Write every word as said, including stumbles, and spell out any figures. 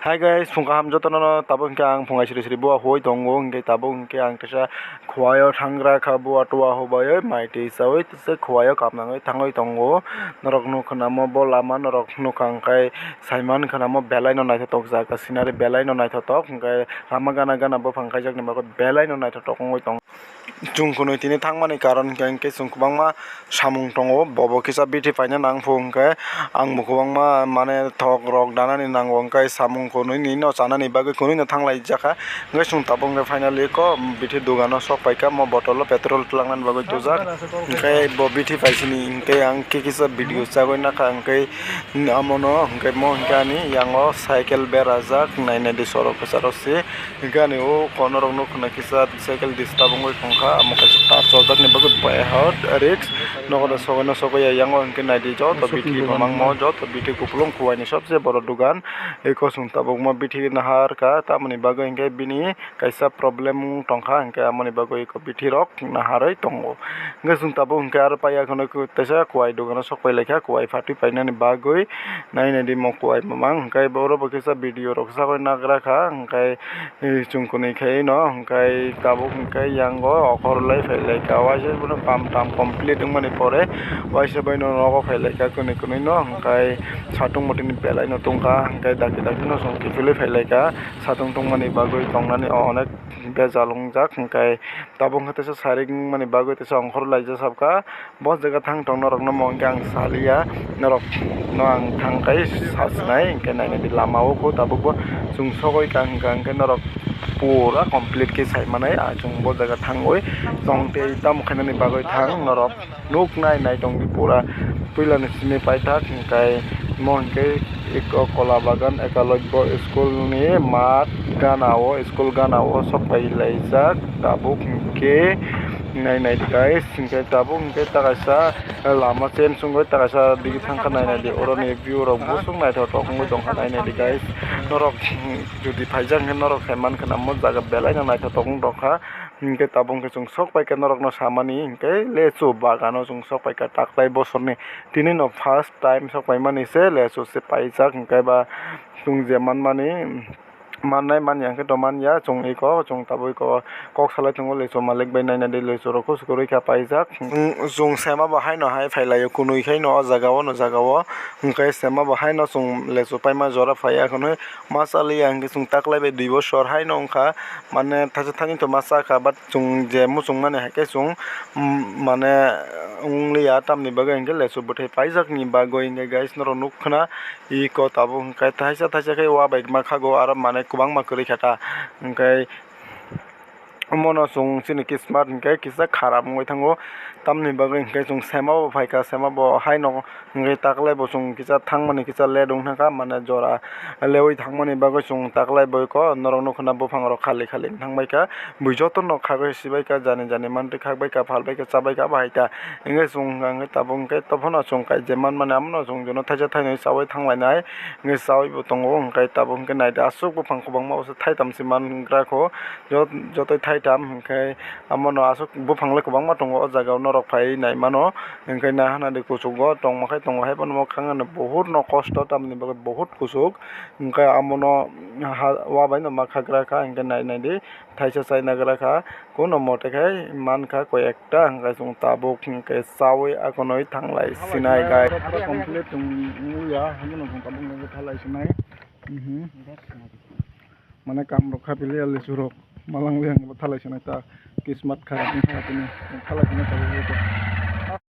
Hi guys, phung kaham jotono no. Tabuk hwnkhe ang phung aisiri siri bua huwi tongo, hwnkhe tabuk hwnkhe ang kaisa khuwaio thangra kha, bua tua hubai mai twi chawi tei khuwaio kamnangwi thangwi tongo. Norok nukha namo bo lama norok nukha hwnkhe saiman kha namo belai no naithotok jaga scenery belai no naithotok, hwnkhe lama gana gana buphang kaijakni bagwi belai no naithotok wngwi tongo. Chwng kwnwi tini thangmani karon hwnkhe, hwnkhe chwng kwbangma samung tongo, bobo kisa bithi paina nang phu hwnkhe, ang bo kwbangma mane thok rok danani nango, hwnkhe samung kwnwi nini no chanani bagwi kwnwi no thang lai jakha, hwnkhe chwng tabuk hwnkhe finally ko bithi dogano sok paikha, mo bottle o petrol twlangnani bagwi tujak, hwnkhe bo bithi paisini hwnkhe ang khe kisa video chagwi nakha, hwnkhe amono hwnkhe mo hwnkhe ani yango cycle berajak, nainai di sorok kwcharo se. Hwnkhe ani o konorok nukha kisa cycle disturb wngwi tongkha, amo kaisa tar chorjakni bagwi bai hor risk. Nogo da sogwi no sogwi ya, yango hwnkhe naidi joto bithi mamangmo, joto bithi kupulung khuwaini sobse boro dogan. Eko chwng tabukma bithi naharkha, tamoni bagwi hwnkhe bini kaisa problem wng tongkha, hwnkhe amoni bagwi eko bithi rok naharwi tongo. Hwnkhe chwng tabuk hwnkhe aro paiya kheno teisa kuwai dogano sok pai laikha, kuwai phatwi painani bagwi. Nai nai di mo kuwai mamang, hwnkhe boro bo kisa video rok sagwi nagra kha, hwnkhe, eh, chwng kwnwi khaino, hwnkhe tabuk hwnkhe yango okhorlai phai laikha, waisa bono kam tam complete wngmani pore waisa bai no nogo phai laikha kwnwi kwnwi no, hwnkhe satung motini belai no tongkha, hwnkhe dakti dakti no chwng kiphilwi phai laikha, satung tongmani bagwi tongnani o onek bejal wngjak, hwnkhe tabuk hwnkhe teisa sarik wngmani bagwi teisa ongkhor laijak sabkha. Bo jaga thang tong norokno mo hwnkhe ang saliya, norokno ang thang kai sa sinai, hwnkhe nainai di lama o kho tabukbo chwng sogwi ka hwnkha hwnkhe norok pura complete khe sai manai, ah, chwng bo jaga thangwi tong tei tamo khainani bagwi thang norok nuknai naitong di pura puilani simi paithak hwnkhe mo hwnkhe eko Kola Bagan Ekalobya school ni math gana o, school gana o sok pai laijak tabuk hwnkhe nainai di guys. Hwnkhe tabuk hwnkhe ta kaisa lama chen sungwi ta kaisa digi thangkha nainai di, oroni view rok bosong naithotok wngwi tongkha nainai di guys. Norok jodi phaijak hwnkhe norok sai mankha na mo jaga belai no naithotok wng tongkha. Hwnkhe tabuk hwnkhe chwng sok paikha norokno samani hwnkhe lechu bagano chwng sok paikha taklai bosorni tini no first time sok paimani se lechu se paijak hwnkhe ba chwng je manmani. Mannai manya hwnkhe to manya, chwng eko chwng tabuk eko kok salai tongo lechu malik bai nainai di lechu rok kusu kwrwi kha paijak. Chwng sema bo haino hai phai laio, kwnwi khaino o jaga o no jaga o, hwnkhe sema bo haino chwng lechu paima jora phaiya hwnwi ma chaliya hwnkhe chwng taklai bai dui bosor haino wngkha, mane thaisa thaini to ma chakha but chwng je muchung mani hai khe chwng, mm, mane wng liya tamni bagwi hwnkhe lechu bwthai paijak ni bagwi hwnkhe guys norok nuk khna. Eko tabuk hwnkhe thaisa thaisa khe wa bai ma khago, aro manwi kwbangma kwrwi kha ta. Hwnkhe omono chwng chini kismat hwnkhe kisa kharap wngwi thango. Tamni bagwi hwnkhe chwng sema bo phaikha, sema bo haino hwnkhe taklai bo chwng kisa thangmani kisa late wng thangkha, mane jora lewi thangmani bagwi chwng taklai boiko norok nukho na buphang rok khali khali wng thangbaikha. Bui jotono khagwi sibaikha, jani jani mantwi khakbaikha, phalbaikha, chabaikha, bahai ta. Hwnkhe chwng hwnkhe tabuk hwnkhe tophano chwng kai je manmani, amono chwng jono thaisa thainwi chaui thanglainai hwnkhe chaui bo tongo. Hwnkhe tabuk hwnkhe naidi aswk buphang kwbangma, oso thaitam se mangra kho, jot-, jotoi thaitam hwnkhe amono aswk buphang le kwbangma tongo o jaga o norok phai naimano. Hwnkhe nahana di kuchugo tongma khai tongo, haiphano mukhang ano buhut no kosto, tamni bagwi buhut kuchuk. Hwnkhe amono ha, wa bai no ma khagra kha, hwnkhe nai nai di. Thaisa chai nagra kha, kuno mote khai mankha koi ekta, hwnkhe chwng tabuk hwnkhe chaui akonoi thanglai sinai gai. Pura complete chwng wngya, haino chwng tabuk nugwi thalai sinai. Mhm. Mane kam rok kha pili ya lechu rok, malang yang thalai sinai ta kismat kha, tini thalai sinai tabuk.